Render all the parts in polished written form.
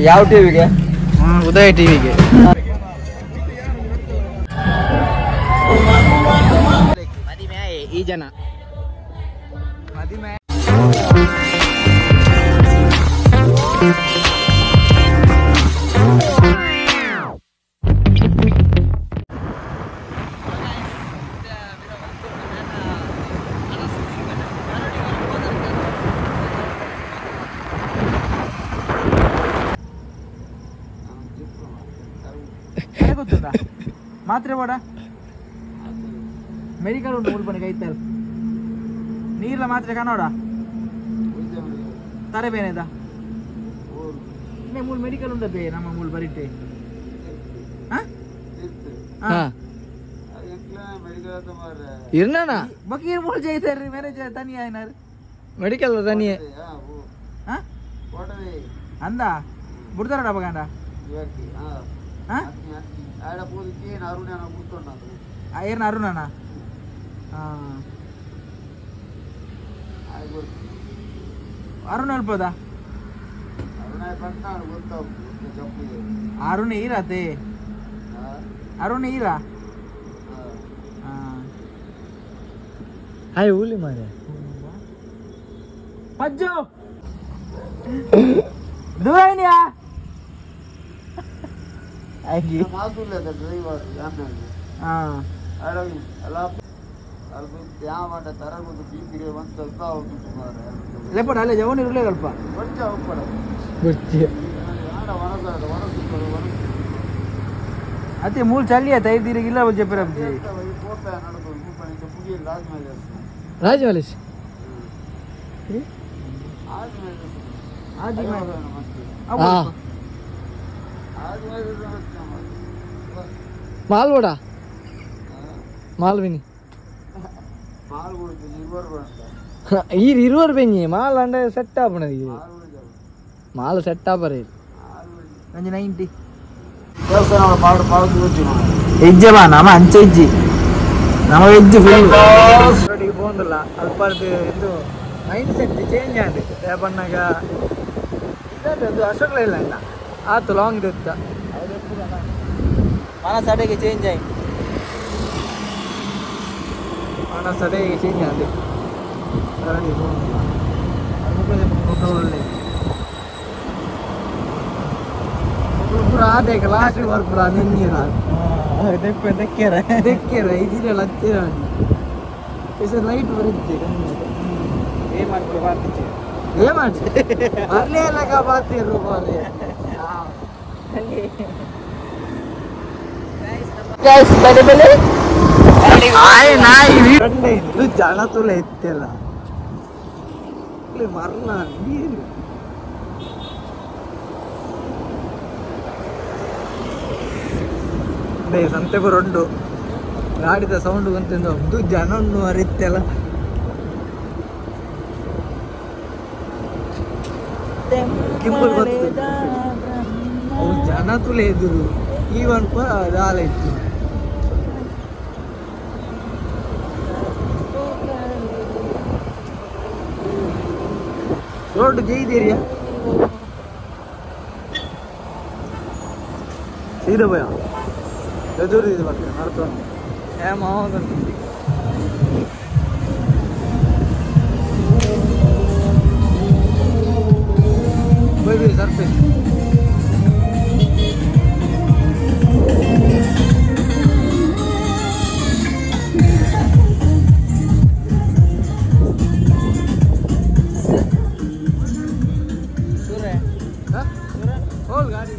ಯಾವ ಟಿವಿಗೆ? ಉದಯ ಟಿವಿಗೆ. ಈ ಜನ ಮದಿಮೆ ಮಾತ್ರೆ ಬೋಡ ಮೆಡಿಕಲ್ ಉಂಟು ಮುಲ್ಪನಿ ಕೈತಲ್ ನೀರ್ಲ ಮಾತ್ರೆ ಕನ್ನೋಡ ತರೆ ಬೇನೆದ ಮೂಲ್ ಮೆಡಿಕಲ್ ಉಂಡತೆ ನಮ್ಮ ಮೂಲ್ ಬರಿಟೆ. ಇರ್ನಾನ ಬಕೀರ್ ಮೂಲ್ ಜೈತಾರ್ರಿ ಮ್ಯಾನೇಜರ್ ತನಿ ಆಯ್ನಾರ್ ಮೆಡಿಕಲ್ ತನಿಯೇ ಅಂದ ಬುಡ್ದಾರಡ ಬಗಂಡ. ಏರ್ನ ಅರುಣನ ಅರುಣ್ ಅಲ್ಪದ ಅರುಣ್ ಈರತೆ ಅರುಣ್ ಈರ ಹಾಯ್ ಊಲಿ ಮಾರೆ ಪಜ್ಜು ದೂರ ಅತ್ತೆ ಮೂಲ ಚಳಿ ಆಯ್ತು ಐದು ಇಲ್ಲ ಜೆಪ್ಪರ ರಾಜ್ ಮಲೇಶ್ ಮಾಲ್ವಡ ಮಾಲ್ವಿನಿ ಈ ಇರುವರು ಬೆಂಜಿ ಮಾಲ್ ಅಂಡ ಸೆಟ್ ಆಪಣ ಮಾಲ್ ಸೆಟ್ ಆಪರ 90 ಹೆಜ್ಜೆ ಬಾ ನಮ್ಮ ಅಂಚೆ ಹೆಜ್ಜೆ ನಮ್ಮ ಹೆಜ್ಜೆ ಫುಲ್ ಪೋಂದಿಲ್ಲ ಅಲ್ಪ ಇದು ಮೈಂಡ್ ಸೆಟ್ ಚೇಂಜ್ ಆಂಡ್ ಬಣ್ಣಾಗ ಅದು ಅಶೋಕ್ ಇಲ್ಲ ಆತು ಲಾಂಗ್ ಇತ್ತ ಮನಸ್ಸಡೆಗೆ ಚೇಂಜ್ ಆಯ್ತು ಮನಸ್ಸಡೆಗೆ ಚೇಂಜ್ ಆಂಡ್ ಪೂರ ಆದೇಕ ಲಾಸ್ಟ್ ಬರ್ಪುರ ನಿನ್ನೀರ ದೆಕ್ಕೆರ ದೆಕ್ಕೆರ ಇದಿರಲ್ಲ ಹತ್ತಿರ ಲೈಟ್ ಬರುತ್ತೆ. ಏನ್ ಮಾಡ್ತೀವಿ ಬಾತಿಚ್ಚೆ ಏನ್ ಮಾಡ್ತೀವಿ ಬರ್ಲೇ ಇಲ್ಲ ಬಾತಿರು ಬಾರೆ. ಇದು ಜನ ತುಲೆ ಎತ್ತಿಲ್ಲ ಮರಣ ನೀರು ಸಂತೆಪುರ ಉಂಟು ಗಾಡಿದ ಸೌಂಡ್ ಬಂತು ಜನ ಉಂಡು ಅರಿತ್ತೆಲ್ಲ. ಅವು ಜನ ತುಲೆ ಎದುರು ಈ ಒನ್ಪ ದಾಲ ಇತ್ತು. ರೋಡ್ ಜೈದೇರಿಯಾ ಸೀದಾ ಭಯ ಎದುರು ಇದು ಬರ್ತದೆ ನಡ್ತು ಸರ್ಫೇಸ್ ಗಾಡಿ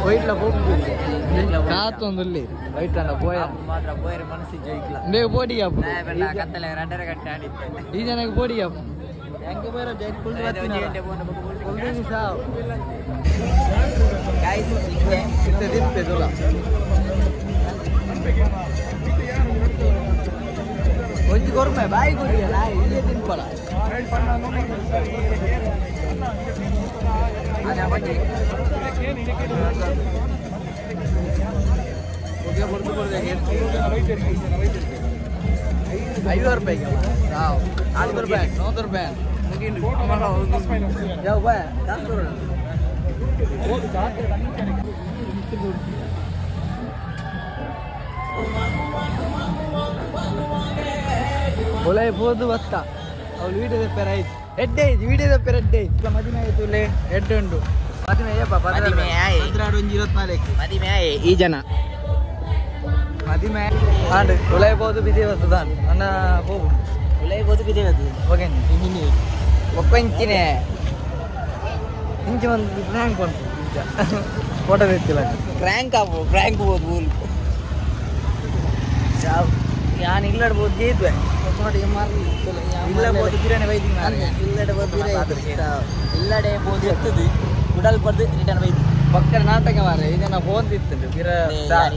ವೈಟ್ಲ ಪೋಪು ಕಾತೊಂದುಲ್ಲಿ ವೈಟ್ ಅಣ್ಣ ಪೋಯ ಮಾತ್ರ ಪೋಯರೆ ಮನಸ್ಸು ಜೈಕ್ಲ ಬೇಗ ಪೋಟಿಗೆ ಆಪು ಕತ್ತಲೆ ರಡ್ಡರ ಗಂಟೆ ಆಡಿತ್ತೆ ಈ ಜನಕ್ಕೆ ಪೋಟಿಗೆ ಆಪು ಹೆಂಗೆ ಬರೋ ಜೈ ಕುಲ್ದು ಕುಲ್ದು ಸಾವು ಗಾಯ್ಸ್ ಇತ್ತೆ ಇತ್ತೆ ದಿಪ್ಪೆ ತುಲ ಒಂಜಿ ಕೊರ್ಮೆ ಬಾಯಿ ಕೊರಿಯಲ್ಲ ಇಲ್ಲೇ ತಿನ್ಪಲ ಐವತ್ತು ರೂಪಾಯಿಗೆ ನಾಲ್ಕು ರೂಪಾಯಿ ನೂರು ರೂಪಾಯಿ ಯಾವ ಬಾಯ್ ಕಾಸು ಒಲೆ ಪೋದು ಬತ್ತ ಅವಳು ವೀಡಿಯೋದ ಪೆರ ಆಯ್ತು ಎಡ್ಡೆ ಐದು ವೀಡಿಯೋದ ಪೆರ ಎಡ್ಡೆ ಐದು ಮದಿಮೆ ಆಯ್ತು ಒಳ್ಳೆ ಎಡ್ಡೆ ಉಂಟು ಮದಿಮೆ ಅಯ್ಯಪ್ಪ ಮದಿಮೆ ಈ ಜನ ಮದಿಮೆ ಆಂಡ್ ಒಲೆ ಪೋದು ಬಿದೆ ಬರ್ತದ ಅಣ್ಣ ಹೋಗು ಒಲೆ ಪೋದು ಬಿದೆ ಬರ್ತದೆ ಓಕೆ ಒಪ್ಪಂಚಿನೇ ಇಂಚ ಒಂದು ಪ್ರ್ಯಾಂಕ್ ಉಂಟು ಇಂಚ ಫೋಟೋ ತೆತ್ತಿಲ್ಲ ಪ್ರ್ಯಾಂಕ್ ಆಪು ಪ್ರ್ಯಾಂಕ್ ಬೋದು ಊರು ಯಾನ್ ಇಲ್ಲಡ್ಬೋದು ಜೇತ್ವೆ ಇಲ್ಲ ಬೋದು ಬಿರಿಯಾನಿ ಬೈದಿ ಇಲ್ಲಡೆ ಬೋದು ಇಲ್ಲಡೆ ಬೋದು ಎತ್ತದು ಉಡಲ್ ಪಡ್ದು ರಿಟರ್ನ್ ಬೈದಿ ಪಕ್ಕದ ನಾಟಕ ಮಾರ್ರೆ ಇದನ್ನ ಫೋನ್ ತಿತ್ತುಂಡು ಬಿರ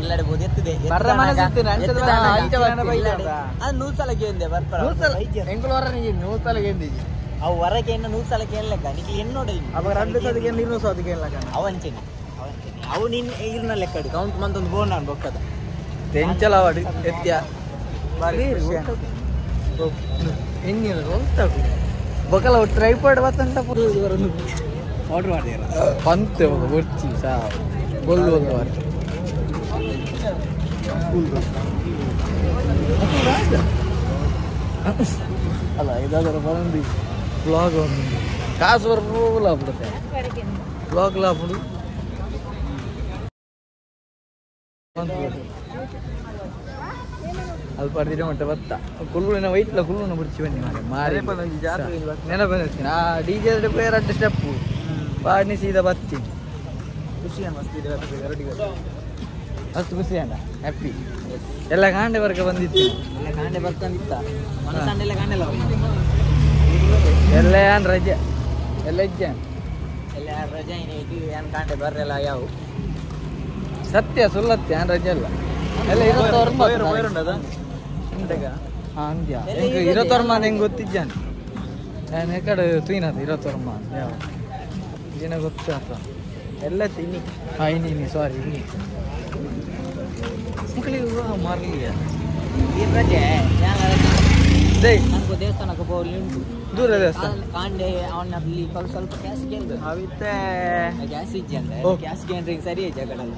ಇಲ್ಲಡೆ ಬೋದು ಎತ್ತದೆ ಬರ್ರ ಮನಸ್ಸು ಇತ್ತು ಅದು ನೂರು ಸಲ ಕೇಂದೆ ಬರ್ಪರ ನೂರು ಸಲ ಎಂಕುಲು ವರ ನೂರು ಸಲ ಕೇಂದಿಜಿ ಅವು ಹೊರಗೆ ಎನ್ನ ನೂರು ಸಲ ಕೇಳಲೆಕ್ಕ ನಿಕ್ ಎನ್ನೋಡ ಅವಾಗ ಎರಡು ಸಲ ಕೇಂದ್ರ ಇನ್ನೂರು ಸಲ ಕೇಳಲಕ್ಕ ಅವಂಚೆನೆ ಅವಂಚೆನೆ ಅವು ನಿನ್ನ ಇರ್ನ ಲೆಕ್ಕಡು ಕೌಂಟ್ ಮಂತೊಂದು ಬೋನ್ ನಾನು ಬೊಕ್ಕದ ತೆಂಚಲ ಅವಡು ಎತ್ಯ ಬಾರಿ ಎಣ್ಣೆ ಬೊಕಲ ಟ್ರೈಪಾಡ್ ಬತ್ತಂತ ಆರ್ಡರ್ ಮಾಡಿದಾರ ಪಂತೆ ಬೊಕ ಬೊರ್ಚಿ ಸಾ ಬೊಲ್ಲು ಒಂದು ವಾರ ಅಲ್ಲ ಇದಾದರ ಬರಂದು ಬ್ಲಾಗ್ ಒಂದು ಕಾಸು ಬರ್ಬೋಲ ಬಿಡುತ್ತೆ ಬ್ಲಾಗ್ ಲಾಪುಡು ಅದು ಪಡೆದಿರೋ ಮಟ್ಟ ಬತ್ತ ಕುಲ್ಲುನ ವೈಟ್ಲ ಕುಲ್ಲುನ ಬುಡ್ಚಿ ಬನ್ನಿ ಮಾರೆ ನೆನಪು ಆ ಡಿ ಜೆ ಎರಡು ಸ್ಟೆಪ್ಪು ಪಾಡ್ನಿ ಸೀದಾ ಬತ್ತಿ ಖುಷಿ ಅನ್ನಿಸ್ತಿದೆ ಅಷ್ಟು ಖುಷಿ ಅಣ್ಣ ಹ್ಯಾಪಿ ಎಲ್ಲ ಕಾಂಡೆ ವರ್ಗ ಬಂದಿತ್ತು ಎಲ್ಲ ಕಾಂಡೆ ಬರ್ತಾನಿತ್ತ ಮನಸ್ಸಂಡೆಲ್ಲ ಕಾಂಡೆಲ್ಲ ಎಲ್ಲ ಏನ್ ರಜೆ ಎಲ್ಲ ಇಜ್ಜೆ ಎಲ್ಲ ರಜೆ ಇದು ಏನು ಕಾಂಡೆ ಬರ್ರಲ್ಲ ಯಾವ ಸತ್ಯ ಸುಳ್ಳತ್ಯ ಏನ್ ರಜೆ ಅಲ್ಲ ಎಲ್ಲ ಇರತ್ತವರ್ಮ ಇರತ್ತವರ್ಮ ಹೆಂಗೆ ಗೊತ್ತಿದ್ದಾನೆ ನಾನು ಈ ಕಡೆ ತೂಯಿನದು ಇರತ್ತವರ್ಮ ಯಾವ ಏನೋ ಗೊತ್ತಾತ ಎಲ್ಲ ತಿನ್ನಿ ಹಾಂ ಇನ್ನಿ ಇನ್ನಿ ಸಾರಿ ಇನ್ನಿ ಮಕ್ಕಳಿಗೆ ಮಾರಲಿಲ್ಲ ಈ ರಜೆ ಜೈ ನನಗೂ ದೇವಸ್ಥಾನಕ್ಕೆ ಹೋಗ್ಲಿ ಉಂಟು ದೂರ ದೇವಸ್ಥಾನ ಕಾಂಡೆ ಅವನ ಅಲ್ಲಿ ಸ್ವಲ್ಪ ಸ್ವಲ್ಪ ಕ್ಯಾಶ್ ಕೇಳ್ದು ಅವಿತ್ತೆ ಗ್ಯಾಸ್ ಇಜ್ಜಿ ಅಂದ್ರೆ ಗ್ಯಾಸ್ ಕೇಂದ್ರ ಸರಿ ಜಗಡಲ್ಲ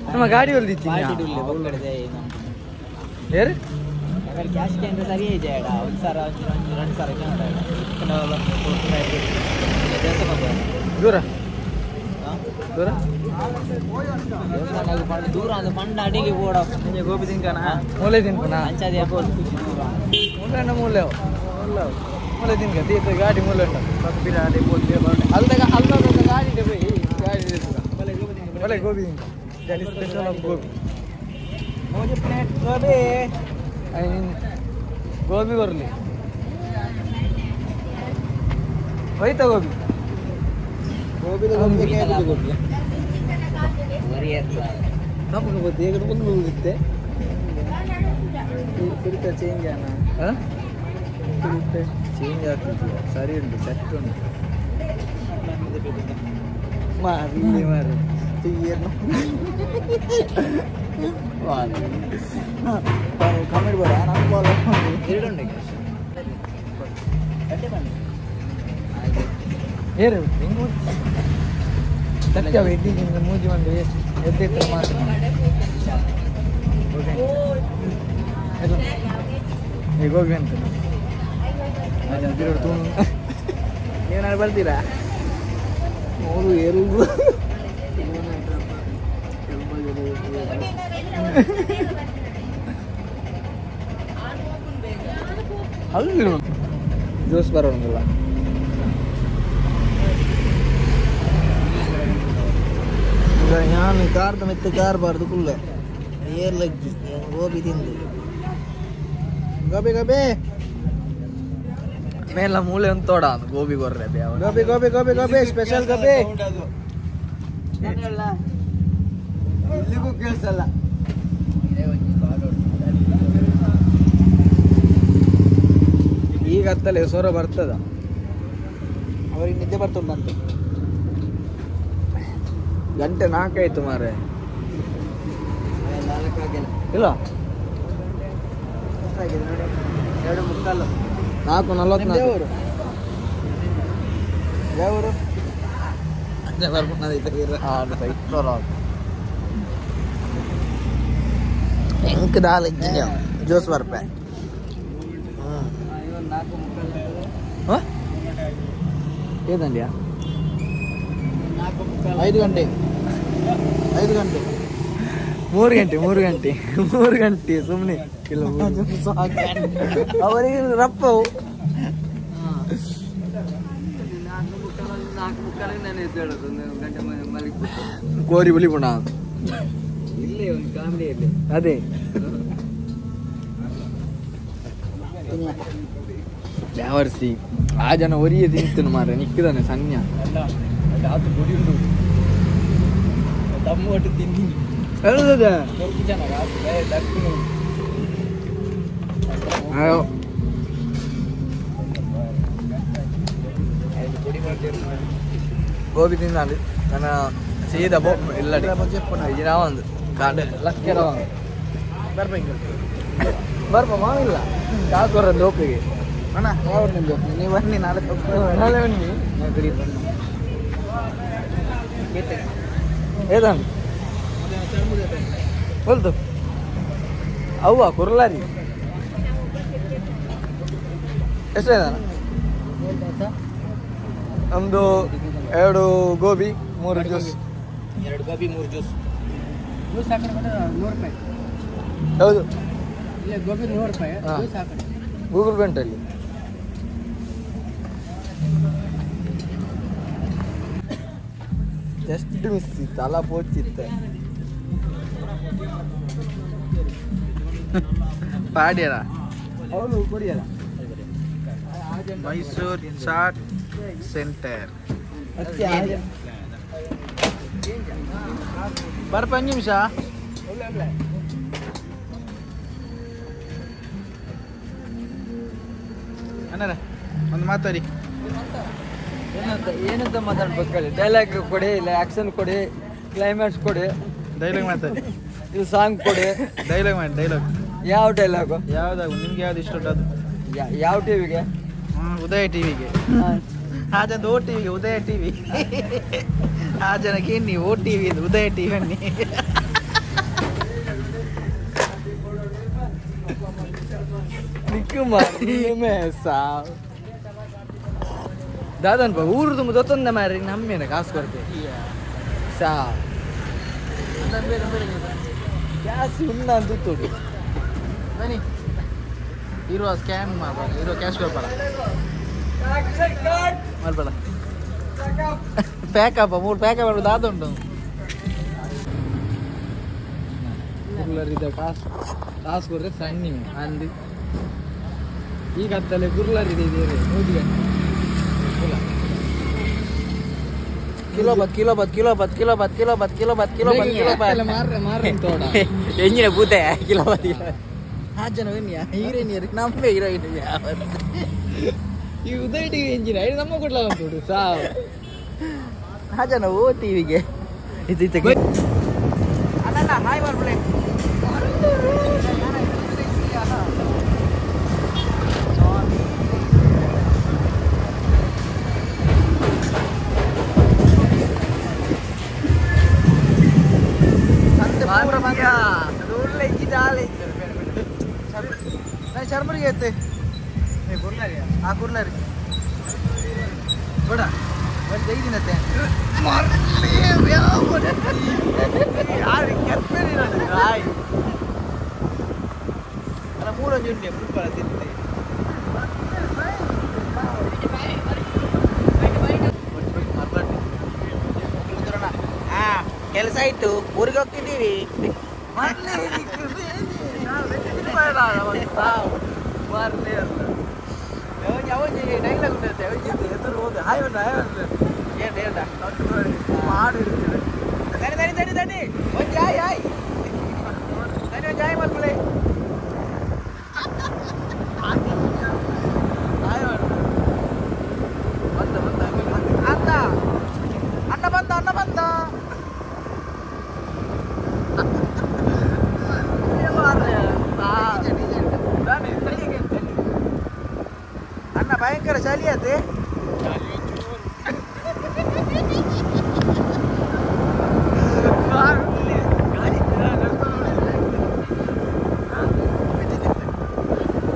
ನಮ್ಮ ಗಾಡಿ ಹೊಲ್ದಿತ್ತು ಏರು ಕ್ಯಾಶ್ ಕೇಂದ್ರ ಸರಿ ಜಯಡ ಒಂದು ಸಾವಿರ ಒಂದು ಎರಡು ಸಾವಿರ ದೇವಸ್ಥಾನ ದೂರ ದೂರ ದೇವಸ್ಥಾನ ದೂರ ಅಂದ್ರೆ ಪಂಡ ಅಡಿಗೆ ಓಡ ಗೋಬಿ ತಿನ್ಕನ ಮೂಲೆ ತಿನ್ಕನ ಅಂಚಾದಿ ದೂರ ಮೂಲೆ ಮೂಲೆ ಮೂಲೆ ತಿನ್ಕ ತೀರ್ಥ ಗಾಡಿ ಮೂಲೆ ಉಂಟು ಅಲ್ದಾಗ ಅಲ್ದಾಗ ಗಾಡಿ ಇದೆ ಬೈ ಗಾಡಿ ಒಳ್ಳೆ ಗೋಬಿ ತಿನ್ಕ ಸ್ಪೆಷಲ್ ಆಫ್ ಗೋಬಿ ಮೂರು ಪ್ಲೇಟ್ ಗೋಬಿ ಗೋಬಿ ಬರಲಿ ಹೋಯ್ತಾ ಗೋಬಿ ಗೋಬಿ ಗೋಬಿ ನಮಗೆ ಗೊತ್ತು ಈಗ ಬಂದು ಹೋಗುತ್ತೆ ಕುರಿತ ಚೇಂಜ್ ಅಣ್ಣ ಹಾಂ ಚೇಂಜ್ ಆಗ್ತಿದ್ಯಾ ಸರಿ ಉಂಟು ಸೆಟ್ ಉಂಟು ಮಾರಿ ಮಾರಿ ಕಾಮಿಡಿ ಬೇಡ ನಾನು ಎರಡು ಉಂಟು ಏರು ಹೆಂಗೆ ಸತ್ಯ ಎದ್ದಿದ್ದು ಮೂಜಿ ಒಂದು ಎದ್ದಿತ್ತು ಮಾತ್ರ ಈಗ ಹೋಗಿ ಅಂತ ನೀವು ನಾನು ಬರ್ತೀರಾ ಮೂರು ಎರಡು ಅಲ್ಲಿ ಜ್ಯೂಸ್ ಬರೋಣಲ್ಲ ಯಾನ್ ಕಾರ್ದ ಮೆತ್ತೆ ಕಾರ್ ಬಾರ್ದು ಕುಲ್ಲೆ ಏರ್ ಲಗ್ಗಿ ಗೋಬಿ ತಿಂದು ಗೋಬಿ ಗೋಬಿ ಮೇಲ ಮೂಲೆ ಒಂದು ತೋಡ ಗೋಬಿ ಕೊರ್ರೆ ಗೋಬಿ ಗೋಬಿ ಗೋಬಿ ಗೋಬಿ ಸ್ಪೆಷಲ್ ಗೋಬಿ ಇಲ್ಲಿಗೂ ಕೇಳಿಸಲ್ಲ. ಈಗ ಹತ್ತಲೆ ಸೊರ ಬರ್ತದ ಅವ್ರಿಗೆ ನಿದ್ದೆ ಬರ್ತುಂಟಂತೆ. ಗಂಟೆ 4 ಆಯ್ತು ಮಾರೆ. ಇಲ್ಲ 2:45 4:44. ಯಾವರು ಎಂಕ್ ದಾಲ್ ಇಜ್ಜಿನ ಜ್ಯೂಸ್ ಬರ್ಪೆ. ಏದಂಡಿಯಾ 5 ಗಂಟೆ 5 ಗಂಟೆ 3 ಗಂಟೆ 3 ಗಂಟೆ 3 ಗಂಟೆ ಸುಮ್ಮನೆ ಇಲ್ಲ ಅವರಿಗೆ ರಪ್ಪವು. ಕೋರಿ ಬುಲಿ ಪುಣ ಅದೇ ಯಾವರ್ಸಿ ಆ ಜನ ಒರಿಯ ತಿಂತನು ಮಾರ ನಿಕ್ಕಿದಾನೆ ಸನ್ಯ ಗೋಬಿ ತಿಂದಾಂಡು ನನ್ನ ಸೀದಾ ಬೋ ಇಲ್ಲ ಒಂದು ಲಕ್ಕೆರ ಬರ್ಪ ಮಾವಿಲ್ಲ ಕಾಸು ಬರೋದು ಲೋಪಿಗೆ ಅಣ್ಣ ಯಾವ್ದು ನಿಮ್ಮದು? ನೀವು ಬನ್ನಿ ನಾಳೆ ನಾಳೆ ಬನ್ನಿ. ಏದಾಂಡು ಬಲ್ತು ಅವ್ವ ಕುರ್ಲಾರಿ ಎಷ್ಟು ಏದಾನ? ನಮ್ಮದು 2 gobi 3 juice. 2 gobi 3 juice. Juice ಹಾಕಿ 100 ರೂಪಾಯಿ. ಹೌದು ಇಲ್ಲ ಗೋಬಿ 100 ರೂಪಾಯಿ ಜ್ಯೂಸ್ ಹಾಕಿ ಗೂಗಲ್ ಪೇ ಉಂಟಲ್ಲಿ. ಜಸ್ಟ್ ಮಿಸ್ ಇತ್ತು ಅಲ್ಲ ಪೋಚಿತ್ತ ಪಾಡ್ಯರ ಅವಳು ಕೊಡಿಯಲ್ಲ. ಮೈಸೂರ್ ಚಾಟ್ ಸೆಂಟರ್ ಬರ್ಪ ನಿಮಿಷ. ಅಣ್ಣರ ಒಂದು ಮಾತಾಡಿ. ಏನಂತ ಏನಂತ ಮಾತಾಡ್ಬೇಕು ಹೇಳಿ? ಡೈಲಾಗ್ ಕೊಡಿ, ಇಲ್ಲ ಆಕ್ಷನ್ ಕೊಡಿ, ಕ್ಲೈಮ್ಯಾಕ್ಸ್ ಕೊಡಿ, ಡೈಲಾಗ್ ಮಾತಾಡಿ, ಇದು ಸಾಂಗ್ ಕೊಡಿ, ಡೈಲಾಗ್ ಮಾಡಿ. ಡೈಲಾಗ್ ಯಾವ ಡೈಲಾಗು? ಯಾವ್ದಾಗ ನಿಮ್ಗೆ ಯಾವ್ದು ಇಷ್ಟ ಉಂಟು ಅದು? ಯಾವ ಟಿವಿಗೆ? ಉದಯ ಟಿವಿಗೆ. ಆ ಜನ ಓ ಟಿವಿಗೆ, ಉದಯ ಟಿವಿ. ಆ ಜನಕ್ಕೆ ನೀವು ಓ ಟಿವಿ, ಉದಯ ಟಿವಿ ಅನ್ನಿ. ದಾದನ್ ಊರು ತುಂಬ ದೊತ್ತೊಂದ ಮಾರಿ ನಮ್ಮೇನೆ ಕಾಸು ಕೊಡ್ತೇವೆ ಸಾ ಗ್ಯಾಸ್ ಉಣ್ಣ ಅಂತ ತುಡು ಬನ್ನಿ. ಇರುವ ಸ್ಕ್ಯಾನ್ ಮಾಡ್ಬಾರ, ಇರುವ ಕ್ಯಾಶ್ ಕೊಡ್ಬಾರ ಮಾಡ್ಬೇಡ. ಪ್ಯಾಕಪ್ಪ 3 ಪ್ಯಾಕ್ ಮಾಡೋದು ದಾದ ಉಂಟು. ಗುರ್ಲರಿದ ಕಾಸು ಕಾಸು ಕೊಡ್ರೆ ಸಣ್ಣ ಅಂದು ಈಗ ಹತ್ತಲೆ ಗುರ್ಲರಿದೆ ಇದೆ 100 ಗಂಟೆ. ಕಿಲೋ ಬತ್ ಕಿಲೋ ಬತ್ ಕಿಲೋ ಬತ್ ಕಿಲೋ ಬತ್ ಕಿಲೋ ಬತ್ ಕಿಲೋ ಬತ್ ಕಿಲೋ ಬತ್ ಕಿಲೋ ಬತ್ ಮಾರ್ರೆ ಮಾರ್ರೆ ತೋಡ ಎಂಜಿನ ಬೂತೆ ಕಿಲೋ ಬತ್. ಆ ಜನ ಹೀರೋಯಿನ್ ನಮ್ಮ ಹೀರೋಯಿನ್ ಈ ಉದಯ ಟಿವಿ ಎಂಜಿನ ಐದು ನಮ್ಮ ಕೊಡ್ಲ ಉಂಟು ಸಾವು. ಆ ಜನ ಓ ಟಿವಿಗೆ ಇದು ಅಲ್ಲ ಹಾಯ್ ಮಾಡ್ಬಿಡಿ. ಚರ್ಮರಿಗೆ ಐತೆ ಆ ಕುರ್ಲಾರಿ ಬೇಡ ಒಂದು 5 ದಿನತ್ತೆ. ಅಲ್ಲ 3 ಉಂಟೆ ಮುಲ್ಪ ತಿಂತೆ. ಕೆಲಸ ಆಯ್ತು, ಊರಿಗೆ ಹೋಗ್ತಿದ್ದೀವಿ. ಅಣ್ಣ ಬಂದ, ಅಣ್ಣ ಬಂದ. ಅಣ್ಣ ಭಯಂಕರ ಚಳಿ ಅದೇ.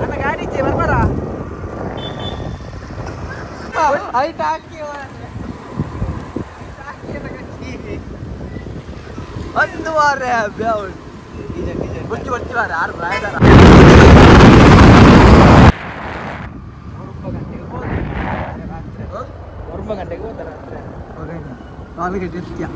ಅಣ್ಣ ಗಾಡಿ ಇಚ್ಛೆ ಬರ್ಬಾರ. ಒಂದು ವಾರ ಬುಚ್ಚಿ ಬಚ್ಚಿ ವಾರ ಆರು ಪ್ರಾಯದಾರ. 9 ಗಂಟೆಗೆ ಹೋಗ್ತಾರೆ ರಾತ್ರಿ. 4 ಗಂಟೆ ಇರ್ತೀಯ.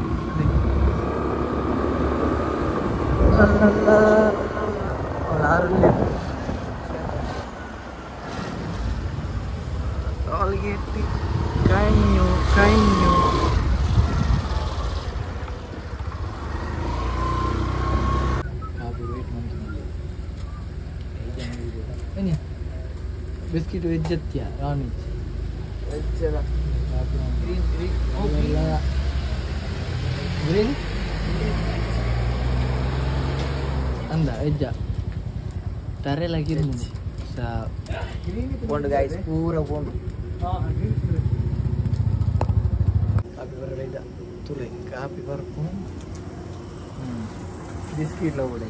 കഴിഞ്ഞു കഴിഞ്ഞു. ಬಿಸ್ಕಿಟ್ ವೆಜ್ ಅತ್ಯ ನಾನ್ ವೆಜ್? ಗ್ರೀನ್ ಅಂದ ವೆಜ್ಜ ತರೆಲ್ಲ ಪೋಂಡು ಗಾಯ್ಸ್, ಪೂರ ಪೋಂಡು. ಕಾಪಿ ಬರಲ್ಲ ತುಲೆ ಕಾಪಿ ಬರ್ಪು ಬಿಸ್ಕಿಟ್ ಕೂಡ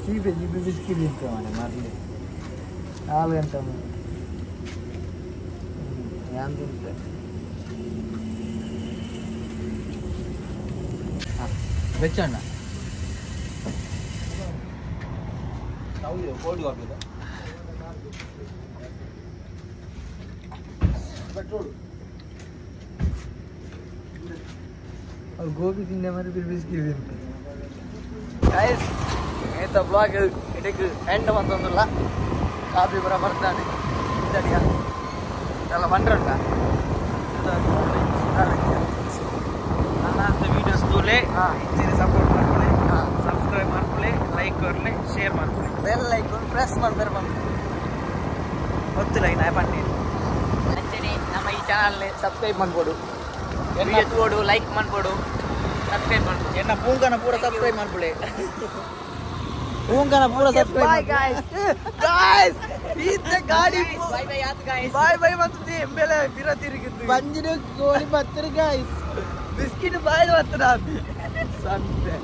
ಚೀಪೆ ಚೀಪೆ ಬಿಸ್ಕಿಟ್ ತಿಂತೇವೆ ಮರಲಿ 4 ಗಂಟೆ ಯಾನ್ ತಿಂತೆ. ಬೆಚ್ಚಣ್ಣ ಅವ್ರು ಗೋಬಿ ತಿಂದೆ ಮರಿ ಬಿಸ್ಕಿಟ್ ತಿಂತೆ. ಗೈಸ್ ಏತ ಬ್ಲಾಗ್ ಇದಕ್ಕೆ ಎಂಡ್ ಬಂತಂದಿಲ್ಲ. ಕಾಪಿ ಬರ ಬರ್ತಾನೆ ಇದ್ದಡಿಯ ಎಲ್ಲ ಬಂದ್ರಂಟ. ನನ್ನ ವೀಡಿಯೋಸ್ ತೂಲೆ ಇಂಚಿನ ಸಪೋರ್ಟ್ ಮಾಡ್ಕೊಳ್ಳಿ, ಸಬ್ಸ್ಕ್ರೈಬ್ ಮಾಡ್ಕೊಳ್ಳಿ, ಲೈಕ್ ಕೊರ್ಲಿ, ಶೇರ್ ಮಾಡ್ಕೊಳ್ಳಿ, ಬೆಲ್ ಐಕಾನ್ ಪ್ರೆಸ್ ಮಾಡ್ತಾರೆ. ಬಂದು ಗೊತ್ತಿಲ್ಲ ಇನ್ನು ಪನ್ನೀರ್ ಅಂಚನೆ ನಮ್ಮ ಈ ಚಾನಲ್ ಸಬ್ಸ್ಕ್ರೈಬ್ ಮಾಡ್ಬೋದು, ವಿಡಿಯೋ ತೋಡು, ಲೈಕ್ ಮಾಡ್ಬೋದು, ಸಬ್ಸ್ಕ್ರೈಬ್ ಮಾಡ್ಬೋದು. ಎನ್ನ ಪೂಂಕನ ಪೂರ ಸಬ್ಸ್ಕ್ರೈಬ್ ಮಾಡ್ಕೊಳ್ಳಿ, ಪೂಂಕನ ಪೂರ ಸಬ್ಸ್ಕ್ರೈಬ್. ಬಾಯ್ ಗಾಯ್ಸ್, ಗಾಯ್ಸ್ ಈತ ಗಾಡಿ ಬೈ ಬೈ ಆತು ಗಾಯ್ಸ್, ಬಾಯ್ ಬೈ ಮತ್ತೆ ಎಂಬೆಲೆ ಬಿರ ತಿರುಗಿದ್ದು ಬಂಜಿನ ಕೋಳಿ ಬತ್ತರ ಗಾಯ್ಸ್, ಬಿಸ್ಕಿಟ್ ಬಾಯ್ ಬತ್ತರ ಸಂತೆ.